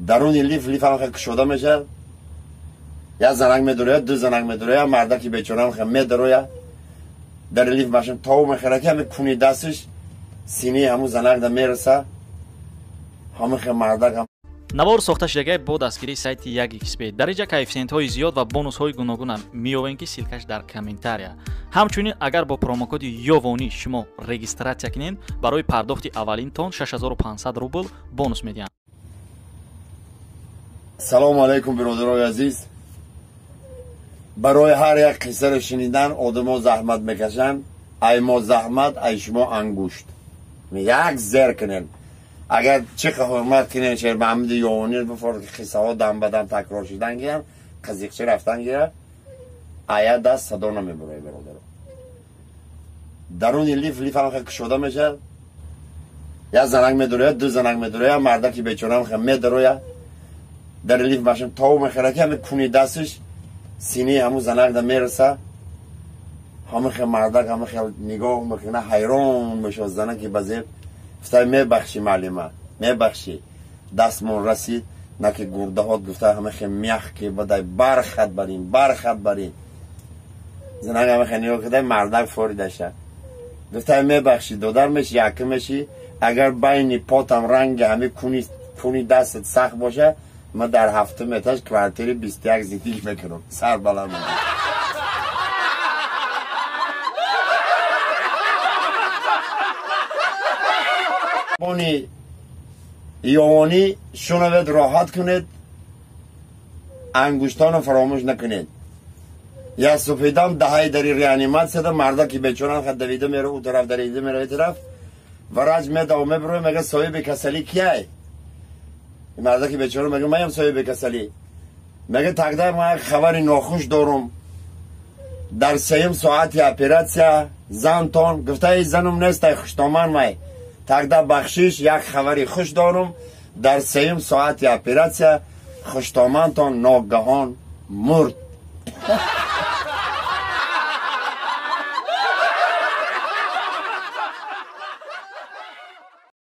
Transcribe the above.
Даруни лиф лиф ҳам кушода мешавад. Як занак медарояд, ду занак медарояд, мардаки бечора ҳам медарояд. Дар лиф машин тов мехӯрад, ки ҳами куни дасташ синаи ҳамун занак да мераса. Ҳамин мардак ҳам. Навор сохта шудагай бо дастгирии сайти 1xb. Дар инҷа коэффисиентҳои зиёд ва бонусҳои гуногунам меёвем, ки ссылкаш дар комментария. Ҳамчунин агар бо промокоди Ёвонӣ шумо регистратсия кунед, барои пардохти аввалинтон 6500 рубл бонус медиҳанд. Салому алайкум, биродарои азиз. Барои ҳар як қиссаро шунидан одамо заҳмат мекашанд. Ай мо заҳмат, ай шумо ангушт. Як зер кунед. Агар чӣ ҳурмат кунед Шермаҳмуди Ёвонӣ, бифор ки қиссаҳо дам ба дам такрор шудан гиранд, қазиқчӣ рафтан гиранд, ая даст садо намебарояд, бародаро. Даруни лиф лиф ҳам кушода мешавад. Як занак медарояд, ду занак медарояд, мардаки бечора ҳам медарояд. Дар лиф машин тов мехӯрад, ки ҳами куни дасташ синаи ҳамун занак да мераса. Ҳамин мардак ҳамин хел нигоҳ мекунад, ҳайрон мешавад. Занаки ба зеб гуфта: мебахшӣ, маълима, мебахшӣ, дастмон расид, на ки гурдаҳот, гуфта ҳамин хел мягкий бадай, бархат барин, бархат барин. Занак ҳамин хел нигоҳ карда, мардак форидаша. Гуфта: мебахшӣ, додар мешӣ, якм мешӣ, агар байни потам ранги ҳамин куни дастат сахт боша, ман дар ҳафтум этаж квартири 21 зиндагӣ мекунам. Сар баланд. Бони Ёвонӣ шунавед, роҳат кунед, ангуштонро фаромӯш накунед. Як супедам даҳаи дари реаниматсияда мардаки бечора хад давида меро, ӯ тараф давида меро, тараф врач медав мебиро, мега: соҳиби касалӣ кияй? Мардаки бечора мега: маям соҳиби касалӣ. Мега: тогда ман як хабари нохуш дорум, дар сеюм соати оператсия зантон. Гуфта: занум нестай, хуштоман май. Тогда бахшиш, як хабари хуш дорум, дар сеюм соати оператсия хуштомантон ногаҳон мурд.